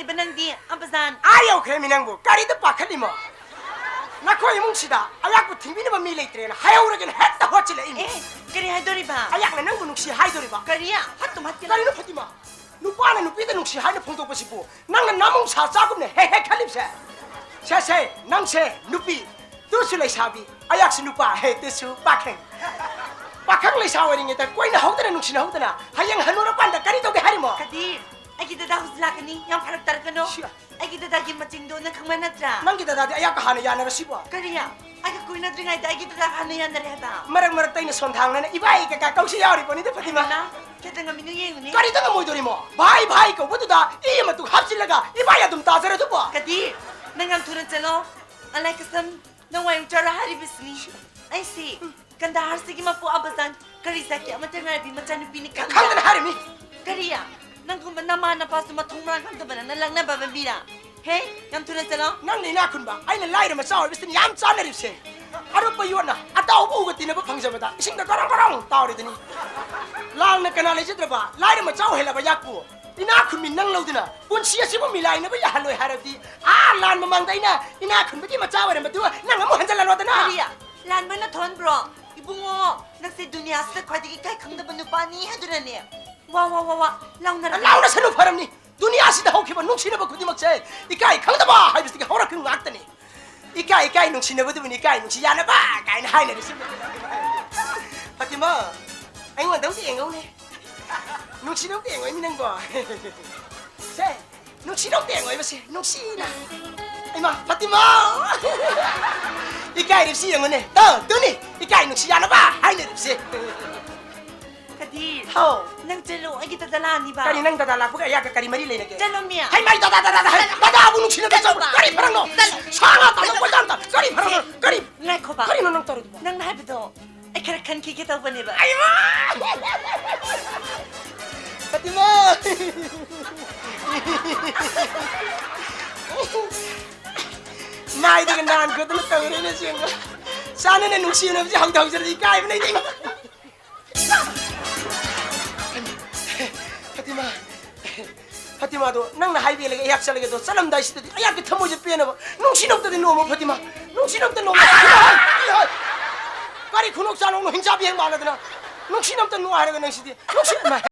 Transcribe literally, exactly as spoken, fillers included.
ꯅꯪꯗꯤ ꯑꯕꯖꯥꯟ꯫ ꯑꯥ ꯌꯧꯈ꯭ꯔꯦꯃꯤ ꯅꯪꯕꯨ꯫ ꯀꯔꯤꯗ ꯄꯥꯈꯠꯂꯤꯃꯣ? ꯅꯈꯣꯏ ꯏꯃꯨꯡꯁꯤꯗ ꯑꯩꯍꯥꯛꯄꯨ ꯊꯤꯡꯕꯤꯅꯕ ꯃꯤ ꯂꯩꯇ꯭ꯔꯦꯅ ꯍꯥꯏꯍꯧꯔꯒꯦꯅ ꯍꯦꯛꯇ ꯍꯣꯠꯆꯤꯜꯂꯛꯏꯃꯤ꯫ ꯑꯦ, ꯀꯔꯤ ꯍꯥꯏꯗꯣꯔꯤꯕ? ꯑꯩꯍꯥꯛꯅ ꯅꯪꯕꯨ ꯅꯨꯡꯁꯤ ꯍꯥꯏꯗꯣꯔꯤꯕ꯫ ꯀꯔꯤ? ꯍꯠꯇꯨꯝ ꯍꯠꯀꯦ ꯂꯥꯛ- ꯀꯔꯤꯅꯣ ꯐꯥꯇꯤꯃꯥ? ꯅꯨꯄꯥꯅ ꯅꯨꯄꯤꯗ ꯅꯨꯡꯁꯤ ꯍꯥꯏꯅ ꯐꯣꯡꯗꯣꯛꯄꯁꯤꯕꯨ ꯅꯪꯅ ꯅꯃꯨꯡ ꯁꯥ ꯆꯥꯒꯨꯝꯅ ꯍꯦꯛ ꯍꯦꯛ ꯈꯜꯂꯤꯕꯁꯦ? ꯁꯦ, ꯁꯦ, ꯅꯪꯁꯦ ꯅꯨꯄꯤ, ꯇꯨꯁꯨ ꯂꯩꯁꯥꯕꯤ, ꯑꯩꯍꯥꯛꯁꯨ ꯅꯨꯄꯥ, ꯍꯦ, ꯇꯨꯁꯨ ꯄꯥꯈꯪ꯫ ꯄꯥꯈꯪ ꯂꯩꯁꯥ ꯑꯣꯏꯔꯤꯉꯩꯗ ꯀꯣꯏꯅꯍꯧꯗꯅ ꯅꯨꯡꯁꯤꯅꯍꯧꯗꯅ ꯍꯌꯦꯡ ꯍꯟꯅꯨꯔꯀꯥꯟꯗ ꯀꯔꯤ ꯇꯧꯒꯦ ꯍꯥꯏꯔꯤꯃꯣ? ꯀꯗꯤꯔ, ꯑꯩꯒꯤ ꯗꯗꯥ ꯍꯧꯖꯤꯛ ꯂꯥꯛꯀꯅꯤ, ꯌꯥꯝ ꯐꯔꯛ ꯇꯥꯔꯛꯀꯅꯣ꯫ ꯁꯤ- ꯑꯩꯒꯤ ꯗꯗꯥꯒꯤ ꯃꯆꯤꯡꯗꯣ ꯅꯪ ꯈꯪꯕ ꯅꯠꯇ꯭ꯔꯥ? ꯅꯪꯒꯤ ꯗꯗꯥꯗꯤ ꯑꯩꯍꯥꯛꯀ ꯍꯥꯟꯅ ꯌꯥꯅꯔꯁꯤꯕꯣ? ꯀꯔꯤ? ꯑꯩꯒ ꯀꯣꯏꯅꯗ꯭ꯔꯤꯉꯩꯗ ꯑꯩꯒꯤ ꯗꯗꯥꯒ ꯍꯥꯟꯅ ꯌꯥꯅꯔꯦ ꯍꯥꯏꯕ? ꯃꯔꯛ ꯃꯔꯛꯇ ꯑꯩꯅ ꯁꯣꯟꯊꯥꯡꯅꯅ ꯏꯕꯥꯏ ꯀꯩꯀꯥ ꯀꯧꯁꯤ ꯌꯥꯎꯔꯤ ꯄꯣꯠꯅꯤꯗ, ꯐꯥꯇꯤꯃꯥ꯫ ꯏꯃꯥ, ꯈꯦꯇ ꯉꯝꯃꯤꯅꯣ ꯌꯦꯡꯉꯨꯅꯦ꯫ ꯀꯔꯤꯗ ꯉꯝꯃꯣꯏꯗꯣꯔꯤꯃꯣ? ꯚꯥꯏ, ꯚꯥꯏ ꯀꯧꯕꯗꯨꯗ ꯏ ꯃꯇꯨ ꯍꯥꯞꯆꯤꯜꯂꯒ ꯏꯕꯥꯏ ꯑꯗꯨꯝ ꯇꯥꯖꯔꯗꯨꯕꯣ? ꯀꯗꯤꯔ, ꯅꯪ ꯌꯥꯝ ꯊꯨꯅ ꯆꯠꯂꯣ꯫ ꯑꯂꯥꯏ ꯀꯁꯝ, ꯅꯪ ꯋꯥꯏꯔꯨ ꯆꯥꯔꯣ ꯍꯥꯏꯔꯤꯕꯁꯤꯅꯤ꯫ ꯑꯩꯁꯤ ꯀꯟꯗꯥꯍꯥꯔꯁꯤꯒꯤ ꯃꯄꯨ ꯑꯕꯖꯥꯟ ꯀꯔꯤ ꯖꯥꯇꯤ ꯑꯃꯠꯇ ꯉꯥꯏꯔꯕꯤ ꯃꯆꯥꯅꯨꯄꯤꯅꯤ ꯈꯪꯕ꯭ꯔꯥ? ꯈꯪꯗꯅ ꯍꯥꯏꯔꯤꯃꯤ꯫ ꯀꯔꯤ? ꯅꯪꯒꯨꯝꯕ ꯅꯃꯥ ꯅꯄꯥꯁꯨ ꯃꯊꯣꯡ ꯃꯔꯥꯡ ꯈꯪꯗꯕ ꯅꯪꯅ ꯂꯛꯅꯕ ꯃꯤꯔꯥ? ꯍꯦ, ꯌꯥꯝ ꯊꯨꯅ ꯆꯠꯂꯣ꯫ ꯅꯪꯅ ꯏꯅꯥꯛ ꯈꯨꯟꯕ, ꯑꯩꯅ ꯂꯥꯏꯔ ꯃꯆꯥ ꯑꯣꯏꯕꯁꯤꯅ ꯌꯥꯝ ꯆꯥꯟꯅꯔꯤꯕꯁꯦ꯫ ꯑꯔꯨꯞꯄ ꯌꯣꯠꯅ ꯑꯇꯥꯎꯕ ꯎꯒ ꯇꯤꯟꯅꯕ ꯐꯪꯖꯕꯗ ꯏꯁꯤꯡꯗ ꯒꯔꯣꯡ ꯒꯔꯣꯡ ꯇꯥꯎꯔꯤꯗꯨꯅꯤ꯫ ꯂꯥꯡꯅ ꯀꯅꯥ ꯂꯩꯖꯗ꯭ꯔꯕ ꯂꯥꯏꯔ ꯃꯆꯥ ꯑꯣꯏꯍꯜꯂꯕ ꯌꯥꯛꯄꯨ ꯏꯅꯥꯛ ꯈꯨꯟꯕꯤ ꯅꯪ ꯂꯧꯗꯨꯅ ꯄꯨꯟꯁꯤ ꯑꯁꯤꯕꯨ ꯃꯤꯂꯥꯏꯅꯕ ꯌꯥꯍꯜꯂꯣꯏ ꯍꯥꯏꯔꯕꯗꯤ, ꯑꯥ ꯂꯥꯟ ꯃꯃꯥꯡꯗ ꯑꯩꯅ ꯏꯅꯥꯛ ꯈꯨꯟꯕꯒꯤ ꯃꯆꯥ ꯑꯣꯏꯔꯝꯕꯗꯨ ꯅꯪ ꯑꯃꯨꯛ ꯍꯟꯖꯜꯍꯜꯂꯣꯗꯅ꯫ ꯀꯔꯤ? ꯂꯥꯟꯕꯅ ꯊꯣꯟꯕ꯭ꯔꯣ? ꯏꯕꯨꯡꯉꯣ, ꯅꯪꯁꯦ ꯗꯨꯅꯤꯌꯥꯁꯤꯗ ꯈ꯭ꯋꯥꯏꯗꯒꯤ ꯏꯀꯥꯏ ꯈꯪꯗꯕ ꯅꯨꯄꯥꯅꯤ ꯍꯥꯏꯗꯨꯅꯅꯦ꯫ ꯋꯥ, ꯋꯥ, ꯋꯥ, ꯋꯥ, ꯂꯥꯎꯅꯔꯒ ꯂꯥꯎꯅꯁꯅꯨ ꯐꯔꯝꯅꯤ꯫ ꯗꯨꯅꯤꯌꯥꯁꯤꯗ ꯍꯧꯈꯤꯕ ꯅꯨꯡꯁꯤꯅꯕ ꯈꯨꯗꯤꯡꯃꯛꯁꯦ ꯏꯀꯥꯏ ꯈꯪꯗꯕ ꯍꯥꯏꯕꯁꯤꯗꯒꯤ ꯍꯧꯔꯛꯈꯤꯕ ꯉꯥꯛꯇꯅꯤ꯫ ꯏꯀꯥꯏ, ꯏꯀꯥꯏ ꯅꯨꯡꯁꯤꯅꯕꯗꯨꯕꯨꯅꯤ ꯏꯀꯥꯏ ꯅꯨꯡꯁꯤ ꯌꯥꯅꯕ ꯀꯥꯏꯅ ꯍꯥꯏꯅꯔꯤꯁꯤ꯫ ꯐꯥꯇꯤꯃꯥ, ꯑꯩꯉꯣꯟꯗ ꯑꯃꯨꯛꯇ ꯌꯦꯡꯉꯧꯅꯦ꯫ ꯅꯨꯡꯁꯤꯅꯕ ꯌꯦꯡꯉꯣꯏꯃꯤ ꯅꯪꯕꯣ꯫ ꯁꯦ, ꯅꯨꯡꯁꯤꯅꯕ ꯌꯦꯡꯉꯣꯏ ꯃꯁꯤ, ꯅꯨꯡꯁꯤꯅ꯫ ꯏꯃꯥ, ꯐꯥꯇꯤꯃꯥ! ꯏꯀꯥꯏꯔꯤꯕꯁꯤ ꯌꯦꯡꯉꯨꯅꯦ꯫ ꯇꯣ, ꯇꯨꯅꯤ, ꯏꯀꯥꯏ ꯅꯨꯡꯁꯤ ꯌꯥꯅꯕ ꯍꯥꯏꯅꯔꯤꯕꯁꯤ꯫ ꯀꯗꯤꯔ, ꯍꯥꯎ꯫ ꯅꯪ ꯆꯠꯂꯣ, ꯑꯩꯒꯤ ꯗꯗꯥ ꯂꯥꯛꯑꯅꯤꯕ꯫ ꯀꯔꯤ, ꯅꯪ ꯗꯗꯥ ꯂꯥꯛꯄꯒ ꯑꯩꯍꯥꯛꯀ ꯀꯔꯤ ꯃꯔꯤ ꯂꯩꯅꯒꯦ? ꯆꯠꯂꯣ, ꯃꯤ꯫ ꯍꯩ, ꯃꯥꯏ ꯗꯗꯥ, ꯗꯗꯥ, ꯗꯗꯥ, ꯍꯩ, ꯗꯗꯥꯕꯨ ꯅꯨꯡꯁꯤꯅꯕ ꯆꯠꯄ ꯀꯔꯤ ꯐꯔꯛꯅꯣ? ꯆꯠꯂꯣ꯫ ꯁꯥ ꯉꯥ ꯇꯥꯟꯅ ꯀꯣꯏꯇꯥꯟ ꯇꯥꯟ-, ꯀꯔꯤ ꯐꯔꯛꯅꯣ? ꯀꯔꯤ? ꯉꯥꯏꯈꯣꯕ꯫ ꯀꯔꯤꯅꯣ ꯅꯪ ꯇꯧꯔꯤꯗꯨꯕꯣ? ꯅꯪꯅ ꯍꯥꯏꯕꯗꯣ ꯑꯩ ꯈꯔ ꯈꯟꯈꯤꯒꯦ ꯇꯧꯕꯅꯦꯕ꯫ ꯑꯩꯃꯥ! ꯐꯥꯇꯤꯃꯥ! ꯃꯥꯏꯗꯒ ꯅꯥꯟ ꯈꯣꯠꯇꯅ ꯇꯧꯔꯦꯅꯦ ꯑꯁꯦꯡꯕ꯫ ꯆꯥꯟꯅꯅ ꯅꯨꯡꯁꯤꯅꯕꯁꯦ ꯍꯧꯗ ꯍꯧꯖꯔꯗꯤ ꯏꯀꯥꯏꯕꯅ ꯑꯩꯗꯤ꯫ ꯐꯥꯇꯤꯃꯥ! ꯐꯇꯤꯃꯥꯗꯣ ꯅꯪꯅ ꯍꯥꯏꯕꯤꯔꯒ ꯑꯩꯍꯥꯛ ꯆꯠꯂꯒꯦ ꯑꯗꯣ, ꯆꯠꯂꯝꯗꯥꯏꯁꯤꯗꯗꯤ ꯑꯩꯍꯥꯛꯀꯤ ꯊꯃꯣꯏꯁꯦ ꯄꯦꯟꯅꯕ ꯅꯨꯡꯁꯤ ꯅꯝꯇꯗꯤ ꯅꯣꯡꯃ ꯐꯇꯤꯃꯥ, ꯅꯨꯡꯁꯤ ꯅꯝꯇ ꯅꯣꯡꯃ꯫ ꯀꯔꯤ ꯈꯨꯅꯣꯛ ꯆꯥꯅꯣ, ꯍꯤꯡꯆꯥꯕꯤ ꯍꯦꯛ ꯃꯥꯟꯅꯗꯅ꯫ ꯅꯨꯡꯁꯤ ꯅꯝꯇ ꯅꯣꯡ ꯍꯥꯏꯔꯒ ꯅꯪꯁꯤꯗꯤ ꯅꯨꯡꯁꯤ